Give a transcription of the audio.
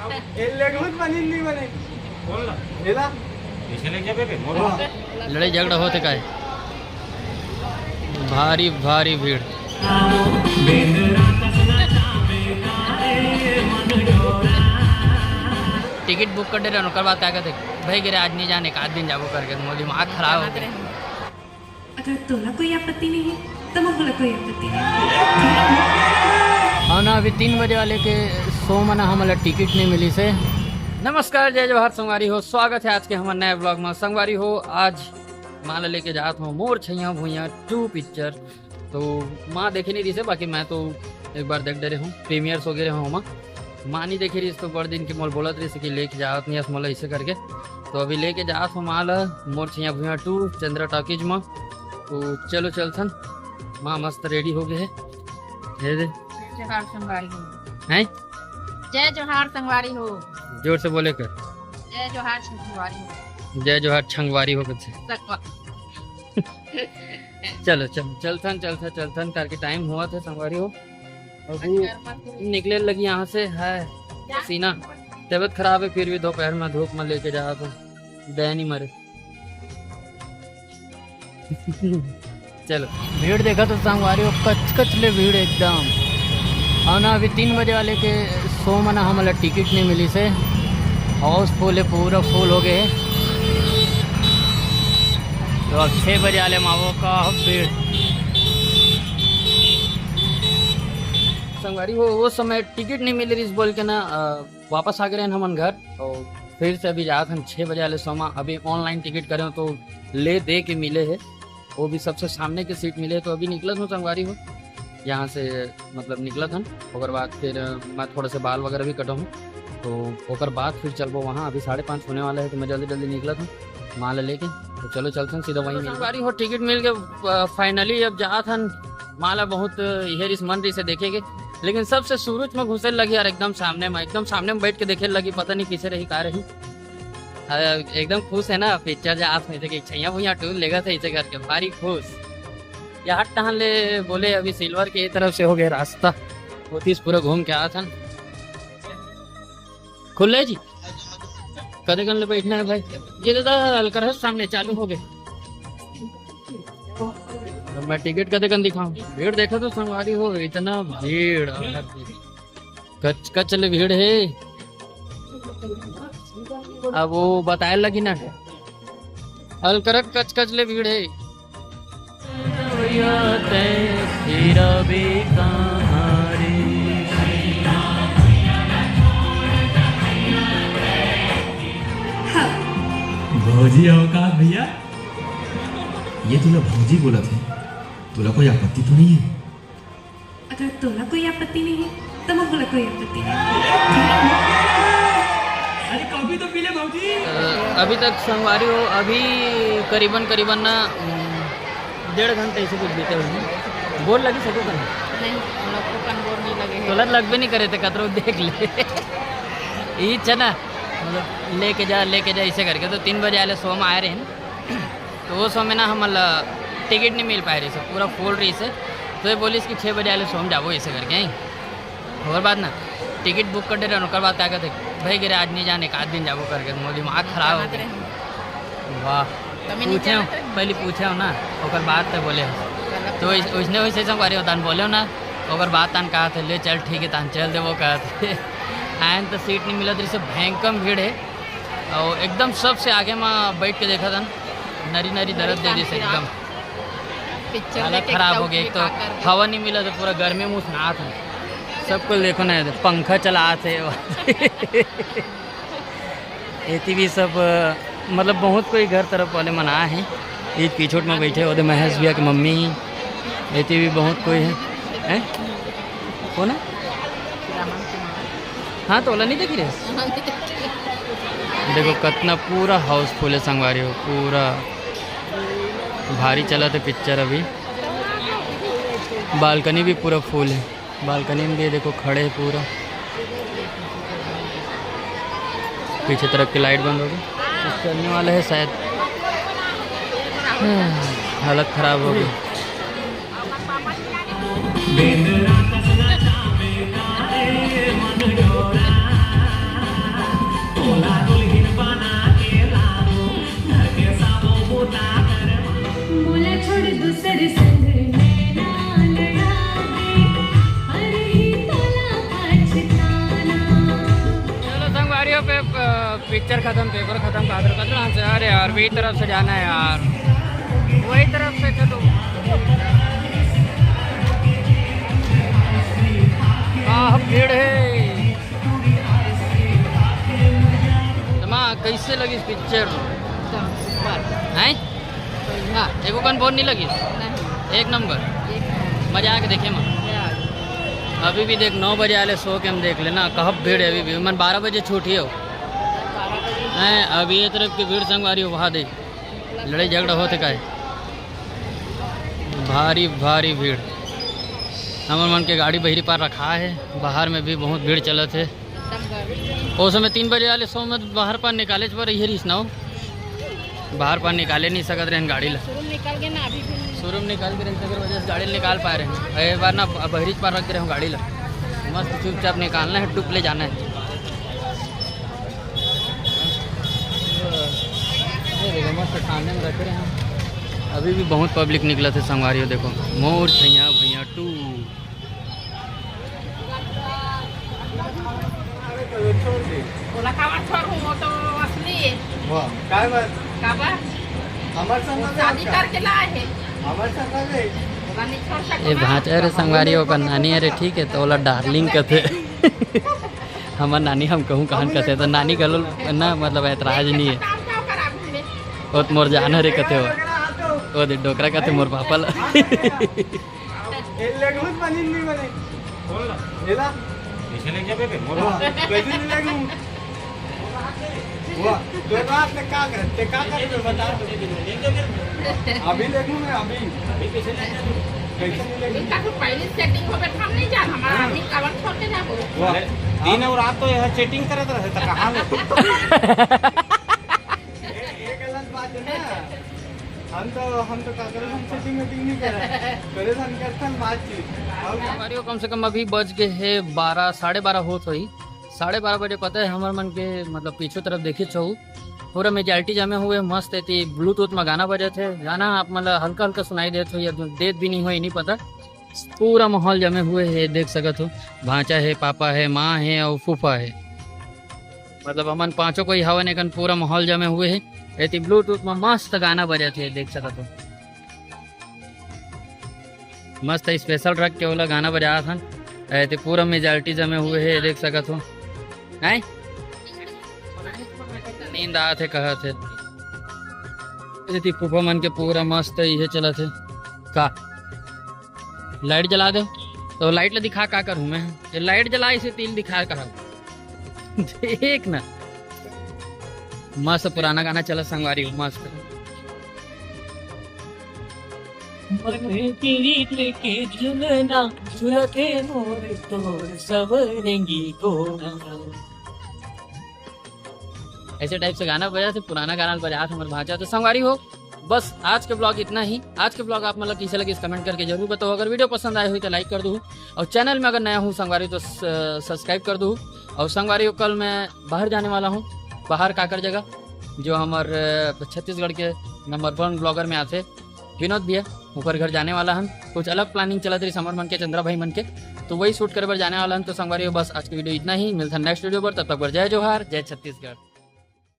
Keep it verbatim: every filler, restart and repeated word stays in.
ए लेगहुत बनिन नहीं बने। एला। लड़ाई झगड़ा होथे काय? भारी भारी भीड़। टिकट बुक कर दे रहे, ओकर बाद का कहते, भाई गिरे आज नहीं जाने, एक आध दिन जाबो करके, मोर दिमाग खराब हो गया। अगर तोला कोई आपत्ति नहीं है, तो मोला कोई आपत्ति नहीं है। हाँ ना, अभी तीन बजे वाले के शो में ना हमला टिकट नहीं मिलिस हे। नमस्कार, जय जोहार संगवारी हो, स्वागत है आज के हमर नए ब्लॉग में। संगवारी हो, आज माँ ला लेके जात हूँ मोर छैया भुइया टू पिक्चर। तो माँ देखे नहीं रहिस हे, बाकी मैं तो एक बार देख डरे हूँ, प्रीमियर शो गे रहे हूँ माँ। माँ नहीं देखे रहिस तो बड़ दिन के मोला बोलत रहिस कि लेके जात नहीं हस मोला ऐसे करके। तो अभी लेके जात हूँ माँ ला मोर छैया भुइया टू चंद्रा टॉकीज में। तो चलो चलथन, माँ मस्त रेडी हो गए है। हे दे। जय जोहार संगवारी हो। हैं? जय जोहार संगवारी हो। जोर से बोले कर। जय जोहार संगवारी हो। जय जोहार छंगवारी हो कर से। सकवा। चलो चल, चलथन चलथन चलथन करके टाइम हुआ था संगवारी हो। अभी निकले लगी यहाँ से है पसीना। तबीयत खराब है, फिर भी दोपहर में धूप में लेके जात हूँ, दया नहीं मरे। चलो। भीड़ देखा तो संगवारी हो, कच कच ले भीड़ एकदम। और ना अभी तीन बजे वाले के शो में ना हमला टिकट नहीं मिलिस हे, हाउसफुल है, पूरा फुल हो गए। तो अब छः बजे वाले में आवो का भीड़। संगवारी हो, वो समय टिकट नहीं मिल रही बोल के ना, अ, वापस आ गए हमन घर। और फिर से अभी जात हन छः बजे वाले शो में। अभी ऑनलाइन टिकट करें तो ले दे के मिले है, वो भी सबसे सामने के सीट मिले। तो अभी निकलत हूँ संगवारी हो, यहाँ से मतलब निकलत हन। ओकर बाद फिर, अ, मैं थोड़ा से बाल वगैरह भी कटाहूँ, तो ओकर बाद फिर चलबो वहाँ। अभी साढ़े पाँच होने वाला है, तो मैं जल्दी जल्दी निकलत हूँ माँ ला लेके। तो चलो चलथन सीधा वहीं तो मिलबो। संगवारी हो, टिकट मिल के, अ, finally अब जात हन माँ ला। बहुत इहे रिस मन रहिस हे देखे के, लेकिन सबसे शुरू में घुसे लगी यार, एकदम सामने में, एकदम सामने में बैठ के देखे लगी, पता नहीं किसे रही का रही। अ, एकदम खुश है ना पिक्चर जात हन, जैसे कि छैया भुइया टू लेगत हे इसे करके भारी खुश। ये हट टहन ले बोले अभी सिल्वर के ये तरफ से हो गए रास्ता, ओतीस पूरा घूम के आत हन। खुले जी, कदे कन ले बैठना है भाई? ये दादा अलकरहस सामने चालू हो गए। अब मैं टिकट कदे कन दिखाऊं? भीड़ देखा तो संगवारी हो, इतना भीड़। कच कच ले भीड़ है। अब वो बताए लगी ना, अलकरक कच कच ले भीड़ है। भौजी अवकाश भैया, ये तुला भौजी बोलत हे, तुला कोई आपत्ति तो नहीं है? अगर तोला कोई आपत्ति नहीं है, तो मोला कोई आपत्ति नहीं है। अरे कॉफी तो पी ले भौजी। अ, अभी तक संगवारी हो, अभी करीबन, करीबन ना, उम, डेढ़ घंटा ऐसे कुछ बीते हुए हैं। बोर लगी सको कन? नहीं, हम लोग को कन बोर नहीं लगे हैं। तोला लगबे नहीं करे थे, कतरो देख ले। ई छे ना, मतलब, लेके जा, लेके जा, ऐसे करके। तो तीन बजे वाले शो में आए रहे हैं। तो वो समय ना हमला टिकट नहीं मिल पाए रहिस हे, पूरा फुल रहिस हे। तो ये बोलिस कि छः बजे वाले शो में जाबो ऐसे करके, हैं। और बात ना, टिकट बुक कर दे रहे, ओकर बाद का कहते, भाई गिरे आज नहीं जाने, एक आध दिन जाबो करके, मोर दिमाग खराब हो गया। वाह, पूछे हो, पहले पूछे हो ना, ओकर बाद तो बोले हो। तो वैसने वैसे संगवारी हो, तान बोले हो ना, ओकर बाद तान कहा थे, ले चल ठीक है, तान चल देबो कहत हे। आयन तो सीट नहीं मिलत रहिस हे, भयंकर भीड़ है। और एकदम सबसे आगे में बैठ के देखा था, नरी नरी दर्द दे दिस एकदम। पिक्चर हालत खराब हो गई। एक तो हवा नहीं मिला तो पूरा गर्मी में उसनात है। सब कुछ देखो ना, पंखा चलात हे। एती भी सब, मतलब, बहुत कोई घर तरफ वाले मन आए हैं। ये पीछोट में बैठे, ओदे महेश भैया की मम्मी, एती भी बहुत कोई है। हैं? कौन है? हाँ, तो ओला नहीं देखी रहे? देखो, कितना पूरा हाउसफुल है संगवारी हो, पूरा भारी चलत हे पिक्चर अभी। बालकनी भी पूरा फुल है, बालकनी में भी देखो खड़े हैं पूरा। पीछे तरफ की लाइट बंद हो गई, कुछ चलने वाला है शायद। हालत खराब हो गई। पिक्चर खत्म, पेपर खत्म, कादर कदर से। अरे यार, वही तरफ से जाना है यार, वही तरफ से। चलो, का भीड़ है। तो माँ, कैसे लगिस पिक्चर? हैं? हाँ, एको कन बोर नहीं लगिस? नहीं। एक नंबर। एक नंबर। मजा आके देखे माँ। मजा आ गया। अभी भी देख, नौ बजे वाले शो के हम देख लेना, कहब भीड़ है अभी भी। मन बारह बजे छूटी हो। बारह बजे। हैं, अभी ये तरफ की भीड़ संगवारी हो, वहाँ देख, लड़ाई झगड़ा होते का है, भारी भारी भीड़। हमर मन के गाड़ी बहिरी पार रखा है, बाहर में भी बहुत भीड़ चलत है। एकदम गर्मी है। ओ समय तीन बजे वाले शो में बाहर पार निकाले पर ये रिस ना हो, बाहर पार निकाले नहीं सकत रहन गाड़ी ला। शोरूम निकल गए ना अभी भी। शोरूम निकाल के रहे, तेकर वजह से गाड़ी निकाल पाए रहे। ये बार ना बहिरीच पार रख दे रहे हो गाड़ी ला, मस्त चुपचाप निकालना है, टुप ले जाना है। ये देखो, मस्त सामने में रख रहे हैं। अभी भी बहुत पब्लिक निकला थे संगवारी हो, देखो, मोर छैया भैया टू। ओला काबर छोड़हूँ, वो तो असली है। वाह, काय बात? काबर? हमर संग वो में शादी का? करके लाए है। हमर संग में। ओला नहीं छोड़ सकते ए ना। भांचा रे संगवारी, ओकर नानी अरे ठीक है, तो ओला डार्लिंग कथे। हमर नानी हम कहूँ कहन कथे, तो नानी गलो ना, मतलब, ऐतराज नहीं है। काम का ओकर आगू में। ओ तो मोर जान हरे कथे हो। ओ दे डोकरा कथे मोर पापा ला। ए, लेगहूँ त बनिन नहीं बने। बोल ना। एला? कैसे ले जाबे बे? मोर वाह, कैसे नहीं लेगहूँ? वाह, तो रात में का कर, ते का कर, बता दो। अभी लेगहूँ मैं, अभी। अभी कैसे ले जाबे? कैसे नहीं लेगहूँ? इनका तो पहले सेटिंग हो बैठा, हम नहीं जान, हमारा हाँ। आदमी कावन छोड़ के जाबो। वाह। अरे, दिन और रात तो यह चैटिंग करत रहे, तो कहाँ ले? ये, ये गलत बात है ना। हम तो, हम तो काकरे हम सेटिंग वेटिंग नहीं करा, करे हम करथन बातचीत। और हमारी कम से कम अभी बज गए है बारह, साढ़े बारह होत होही। साढ़े बारह बजे पता है हमर मन के, मतलब, पीछू तरफ देखिच हो, पूरा मेजोरिटी जमे हुए, मस्त एती ब्लूटूथ में गाना बजत है। गाना आप, मतलब, हल्का हल्का सुनाई देत हो या देत भी नहीं हो, ये नहीं पता। पूरा माहौल जमे हुए है, देख सकत हो, भांचा है, पापा है, माँ है और फूफा है। मतलब, हमन पांचों कोई हवन, एकन पूरा माहौल जमे हुए है। एती ब्लूटूथ में मस्त गाना बजत है, देख सकत हो, मस्त स्पेशल रख के ओला गाना बजात हन। एती पूरा मेजोरिटी जमे हुए है, देख सकत हो। हैं? नींद आत है, कहत है। एती फूफा मन के पूरा मस्त इहे चलत है। का लाइट जला दे, तो लाइट ला दिखा का करूँ मैं? ये लाइट जला, इसे तिल दिखा कहा। देख ना, मस्त पुराना गाना चलत संगवारी हो, मस्त। मन पीरी लेके झुलना, झुलते मोर तोर सवरेंगी कोना। ऐसे टाइप से गाना बजा थे, पुराना गाना बजा थे हमर भांचा। तो संगवारी हो, बस आज के ब्लॉग इतना ही। आज के ब्लॉग आप मतलब कैसे लगे, इस कमेंट करके जरूर बताओ। अगर वीडियो पसंद आए हुई तो लाइक कर दो, और चैनल में अगर नया हूँ संगवारी तो स-, सब्सक्राइब कर दो। और संगवारी हो, कल मैं बाहर जाने वाला हूँ, बाहर काकर जगह, जो हमर, अ, छत्तीसगढ़ के नंबर वन ब्लॉगर में आते विनोद भैया, ओकर घर जाने वाला हन। कुछ अलग प्लानिंग चलत रही हमर मन के, चंद्रा भाई मन के, तो वही शूट करे बर जाने वाला हन। तो संगवारी हो, बस आज की वीडियो इतना ही। मिलथन नेक्स्ट वीडियो पर, तब तक बर जय जोहार, जय छत्तीसगढ़।